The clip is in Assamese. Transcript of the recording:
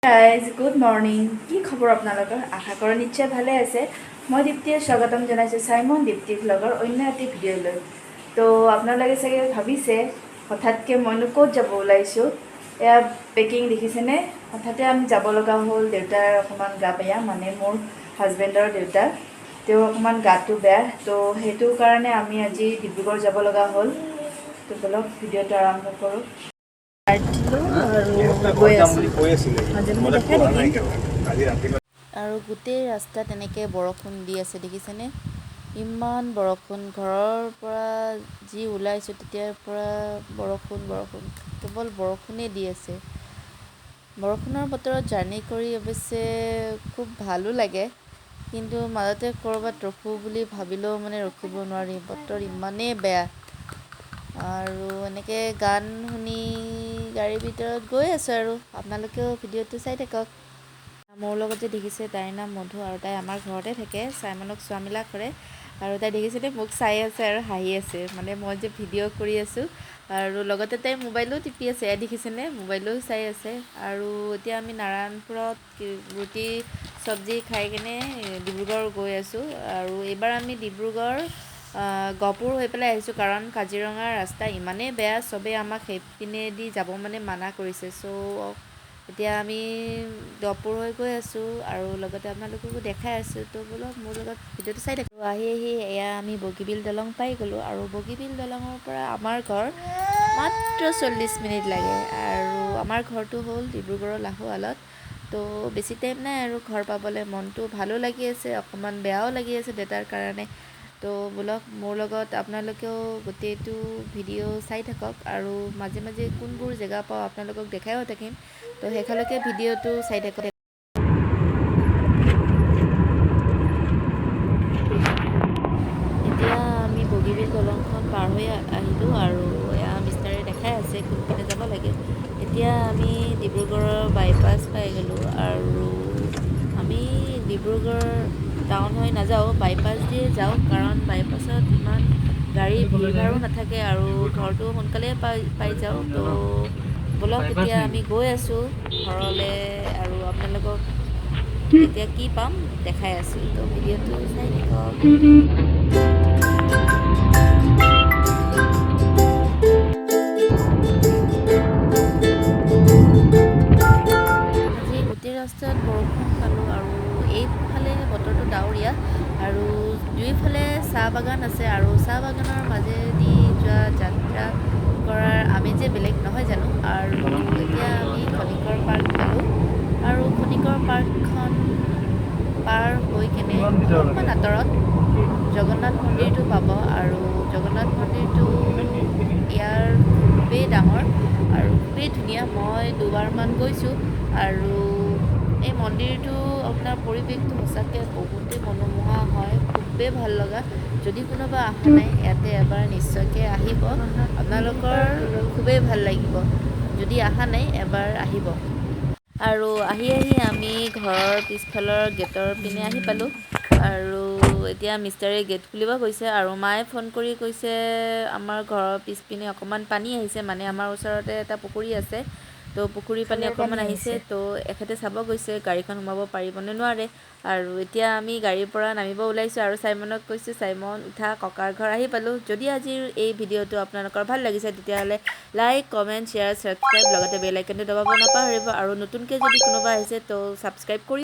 Guys, good morning. কি খবৰ আপোনালোকৰ? আশা কৰোঁ নিশ্চয় ভালে আছে। মই দীপ্তিয়ে স্বাগতম জনাইছোঁ চাইমন দীপ্তি ভ্লগৰ অন্য এটি ভিডিঅ'লৈ। তো আপোনালোকে চাগে ভাবিছে, হঠাৎকৈ মইনো ক'ত যাব ওলাইছোঁ? এয়া পেকিং দেখিছেনে? হঠাতে আমি যাব লগা হ'ল। দেউতাৰ অকণমান গা বেয়া, মানে মোৰ হাজবেণ্ডৰ দেউতা, তেওঁৰ অকণমান গাটো বেয়া। তো সেইটো কাৰণে আমি আজি ডিব্ৰুগড় যাব লগা হ'ল। তো ব'লক, ভিডিঅ'টো আৰম্ভ কৰোঁ। দিলোঁ আৰু গৈ আছোঁ। মাজে মাজে দেখাই থাকিম। আৰু গোটেই ৰাস্তাত এনেকৈ বৰষুণ দি আছে, দেখিছেনে? ইমান বৰষুণ। ঘৰৰ পৰা যি ওলাইছোঁ, তেতিয়াৰ পৰা বৰষুণ বৰষুণ, কেৱল বৰষুণেই দি আছে। বৰষুণৰ বতৰত জাৰ্ণি কৰি অৱশ্যে খুব ভালো লাগে, কিন্তু মাজতে ক'ৰবাত ৰখোঁ বুলি ভাবিলেও মানে ৰখিব নোৱাৰি, বতৰ ইমানেই বেয়া। আৰু এনেকৈ গান শুনি গাড়ীৰ ভিতৰত গৈ আছোঁ আৰু আপোনালোকেও ভিডিঅ'টো চাই থাকক। মোৰ লগত যে দেখিছে, তাইৰ নাম মধু আৰু তাই আমাৰ ঘৰতে থাকে, চাইমনক চোৱা মেলা কৰে। আৰু তাই দেখিছেনে, মোক চাই আছে আৰু হাঁহি আছে, মানে মই যে ভিডিঅ' কৰি আছোঁ। আৰু লগতে তাই মোবাইলো টিপি আছে। এয়া দেখিছেনে, মোবাইলো চাই আছে। আৰু এতিয়া আমি নাৰায়ণপুৰত ৰুটি চব্জি খাই কেনে ডিব্ৰুগড় গৈ আছোঁ। আৰু এইবাৰ আমি ডিব্ৰুগড় গহপুৰ হৈ পেলাই আহিছোঁ, কাৰণ কাজিৰঙাৰ ৰাস্তা ইমানেই বেয়া, চবেই আমাক সেইপিনেদি যাব মানে মানা কৰিছে। চ' এতিয়া আমি গহপুৰ হৈ গৈ আছোঁ আৰু লগতে আপোনালোককো দেখাই আছোঁ। তো ব'লক, মোৰ লগত ভিডিঅ'টো চাই থাকক। আহি আহি এয়া আমি বগীবিল দলং পাই গ'লোঁ আৰু বগীবিল দলঙৰ পৰা আমাৰ ঘৰ মাত্ৰ 40 মিনিট লাগে। আৰু আমাৰ ঘৰটো হ'ল ডিব্ৰুগড়ৰ লাহোৱালত। তো বেছি টাইম নাই আৰু ঘৰ পাবলৈ। মনটো ভালো লাগি আছে, অকণমান বেয়াও লাগি আছে দেউতাৰ কাৰণে। তো ব'লক, মোৰ লগত আপোনালোকেও গোটেইটো ভিডিঅ' চাই থাকক আৰু মাজে মাজে কোনবোৰ জেগা পাওঁ আপোনালোকক দেখায়ো থাকিম। তো শেষলৈকে ভিডিঅ'টো চাই থাকক। এতিয়া আমি বগীবিল দলংখন পাৰ হৈ আহিলোঁ আৰু এয়া মিষ্টাৰে দেখাই আছে কোনপিনে যাব লাগে। এতিয়া আমি ডিব্ৰুগড়ৰ বাইপাছ পাই গ'লোঁ আৰু আমি ডিব্ৰুগড় টাউন হৈ নাযাওঁ, বাইপাছ দিয়ে যাওঁ, কাৰণ বাইপাছত ইমান গাড়ী ভিৰ ভাৰো নাথাকে আৰু ঘৰটো সোনকালে পাই পাই যাওঁ। তো ব'লক, এতিয়া আমি গৈ আছোঁ ঘৰলৈ আৰু আপোনালোকক এতিয়া কি পাম দেখাই আছোঁ। তো ভিডিঅ'টো চাই থাকক। আজি গোটেই ৰাস্তাত বৰষুণ খালোঁ আৰু এইফালে বতৰটো ডাৱৰীয়া আৰু দুয়োফালে চাহ বাগান আছে আৰু চাহ বাগানৰ মাজেদি যোৱা যাত্ৰা কৰাৰ আমেজে বেলেগ, নহয় জানো? আৰু এতিয়া আমি খনিকৰ পাৰ্ক পালোঁ আৰু খনিকৰ পাৰ্কখন পাৰ হৈ কেনে অলপমান আঁতৰত জগন্নাথ মন্দিৰটো পাব। আৰু জগন্নাথ মন্দিৰটো ইয়াৰ খুবেই ডাঙৰ আৰু খুবেই ধুনীয়া। মই দুবাৰমান গৈছোঁ আৰু এই মন্দিৰটো আপোনাৰ পৰিৱেশটো সঁচাকৈ বহুতেই মনোমোহা হয়, খুবেই ভাল লগা। যদি কোনোবা অহা নাই ইয়াতে, এবাৰ নিশ্চয়কৈ আহিব, আপোনালোকৰ খুবেই ভাল লাগিব। যদি অহা নাই, এবাৰ আহিব। আৰু আহি আহি আমি ঘৰৰ পিছফালৰ গেটৰ পিনে আহি পালোঁ আৰু এতিয়া মিষ্টাৰে গেট খুলিব গৈছে। আৰু মায়ে ফোন কৰি কৈছে, আমাৰ ঘৰৰ পিছপিনে অকণমান পানী আহিছে, মানে আমাৰ ওচৰতে এটা পুখুৰী আছে, তো পুখুৰীৰ পানী খালৰ অকণমান পানী আহিছে। আহিছে। তো এখেতে চাব গৈছে গাড়ীখন সোমাব পাৰিবনে নোৱাৰে। আৰু এতিয়া আমি গাড়ীৰ পৰা নামিব ওলাইছোঁ আৰু চাইমনক কৈছোঁ, "চাইমন, উঠা, ককাৰ ঘৰ আহি পালোঁ।" যদি আজিৰ এই ভিডিঅ'টো আপোনালোকৰ ভাল লাগিছে, তেতিয়াহ'লে লাইক, কমেণ্ট, শ্বেয়াৰ, ছাবস্ক্ৰাইব, লগতে বেল আইকনটো দবাব নাপাহৰিব। আৰু নতুনকৈ যদি কোনোবা আহিছে, তো ছাবস্ক্ৰাইব কৰি